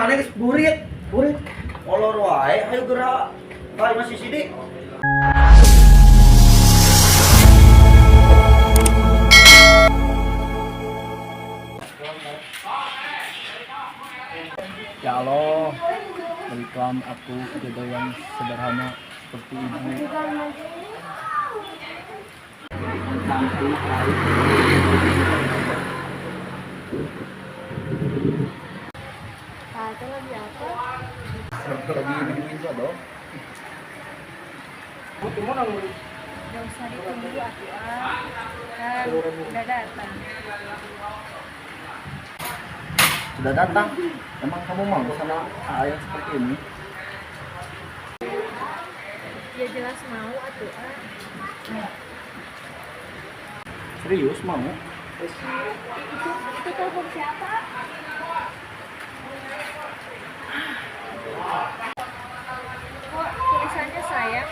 Mana geus burit, burit. Molor wae, hayu geura. Ka imah si Sidik. Ya Allah, berikan aku jodoh yang sederhana seperti ibu. Cantik, baik. Nah, itu lagi apa? Lagi nungguin jodoh. Gak usah ditunggu atuh ah. Kan udah datang. Sudah datang. Emang kamu mau sama AA yang seperti ini? Ya jelas mau atuh ah. Serius mau? Itu telepon siapa? Kok tulisannya sayang?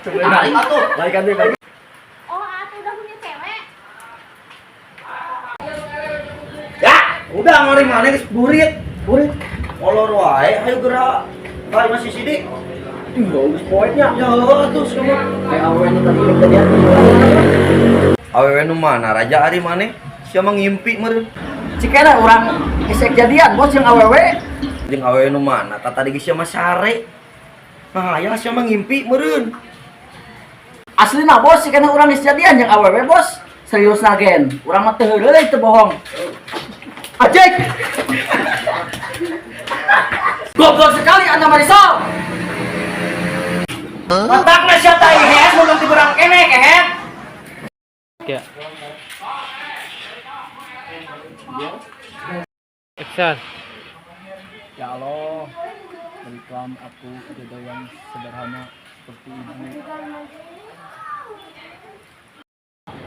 Tarik atuh. Balikan deh, balik. Oh, atuh udah punya cewek. Ya, udah ngori mana geus burit, burit. Molor wae, hayu geura. Ka imah si Sidik. Ih, bagus poinnya. Ya atuh semua. Kayak awewe nu tadi kejadian. Awewe nu mana raja ari maneh? Sia mah ngimpi meureun. Cikena urang gesek jadian bos jeung awewe. Jeung awewe nu mana? Tah tadi geus sia mah sare. Nah, aya sia mah ngimpi meureun. Aslina bos, cikena urang geus jadian jeung awewe bos. Serius nagen, urang mah teu heureuy teu bohong. Ajek. Goblok sekali Anda Marisol. Matakna sia tah ieu mun ti berang kene kehet. Ya. Action. Ya Allah, berikan aku jodoh yang sederhana seperti ibu.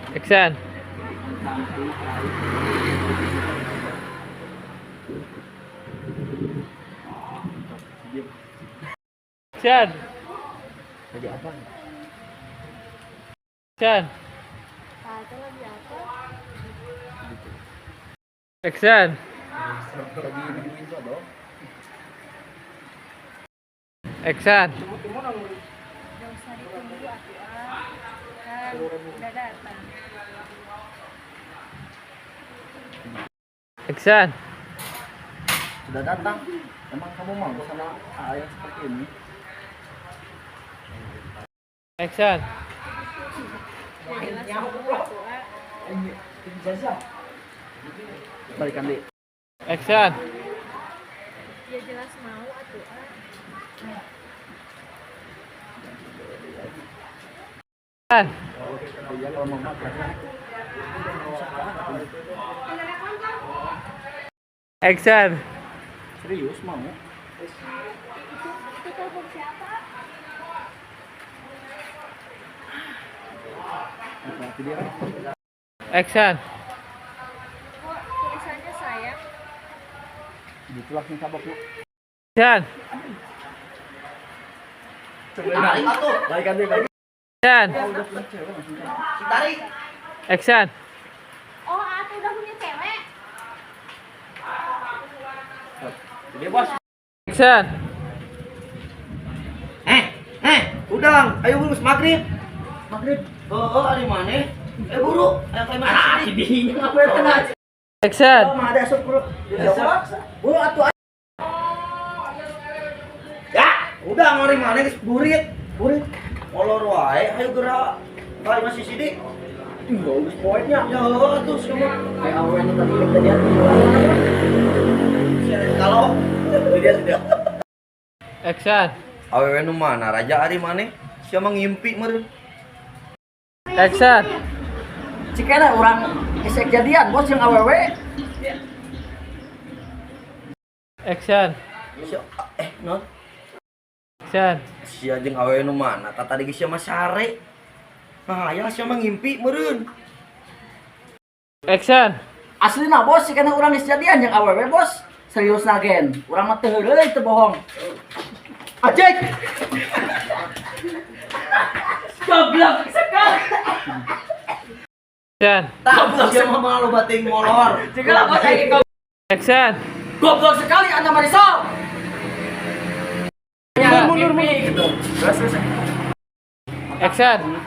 Action. Cantik, baik. Action. Jadi apa? Action. Nah, itu lagi apa? Action. Lagi nungguin jodoh. Action. Gak usah ditunggu atuh ah. Kan udah datang. Action. Sudah datang. Emang kamu mau sama AA yang seperti ini? Action. Ya jelas mau atuh ah. Balikan deh. Action. Ya jelas mau atuh ah. Action. Iya kalau mau makan. Action. Serius mau? Itu telepon siapa? Berarti dia kan? Action. Kok tulisannya sayang? Gitu langsung cabok lu. Action. Tarik atuh. Balikan deh, balik. Action. Udah punya cewek langsung cabok. Si tarik. Action. Oh, atuh udah punya cewek. Jadi bos. Action. Eh, udang, ayo buru geus magrib. Maghrib. Heeh, ari maneh? Eh buru, aya ka imah si Sidik. Ngapain tengah? Action. Mah ada asup bro. Buru atuh. Ya, udah ngori mana geus burit, burit. Molor wae, hayu geura. Ka imah si Sidik. Ih, bagus poinnya. Ya atuh semua. Kayak awewe nu tadi kejadian. Kalau Dia sudah. Action. awewe nu mana raja ari maneh? Sia mah ngimpi meureun. Action. Cikena urang gesek jadian bos jeung awewe. Action. Sia non. Action. Sia jeung awewe nu mana? Tah tadi geus sia mah sare. Nah, aya sia mah ngimpi meureun. Action. Aslina bos, cikena urang geus jadian jeung awewe bos. Serius nagen, urang mah teu heureuy teu bohong. Ajek. Goblok sekali. Action. Tah, sia mah malu bating molor. Cikena bos aing. Action. Goblok sekali Anda, Marisol. Mundur, mundur, gitu. Terus, terus. Action.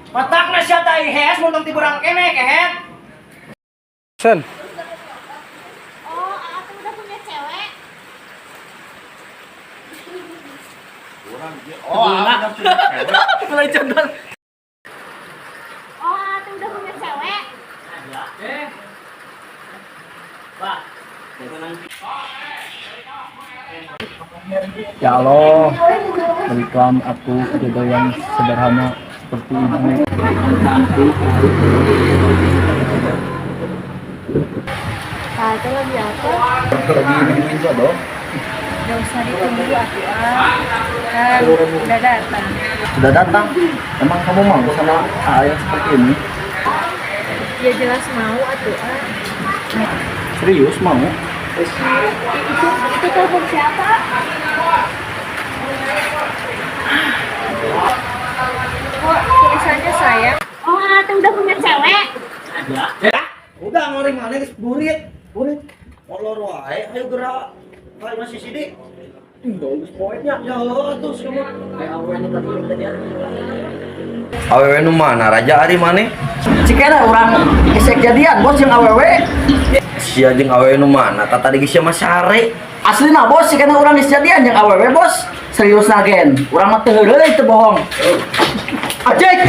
Matakna sia teh hees mun tong tiburang kene kehet. Action. Oh, aku udah punya cewek. Oh, aku udah punya cewek. Mulai condong. Oh, aku udah punya cewek. Ya Allah, berikan aku jodoh yang sederhana seperti ibu. Nah, itu lagi apa? Lagi nungguin jodoh. Gak usah ditunggu atuh ah. Kan udah datang. Sudah datang. Emang kamu mau sama AA yang seperti ini? Ya jelas mau atuh ah. Serius mau? Itu telepon siapa? Kok tulisannya sayang? Oh, Ate udah punya cewek. Ya, udah ngori mana geus burit, burit. Molor wae, ayo gerak. Kayak masih sidik. Bagus poinnya. Ya atuh semua. Kayak awewe nu tadi tadi. Awewe nu mana raja ari maneh? Cikena urang gesek jadian bos jeung awewe. Sia jeung awewe nu mana? Tah tadi geus sia mah sare. Aslina bos, cikena urang geus jadian jeung awewe bos. Serius na gen. Urang mah teu heureuy teu bohong. Ajek.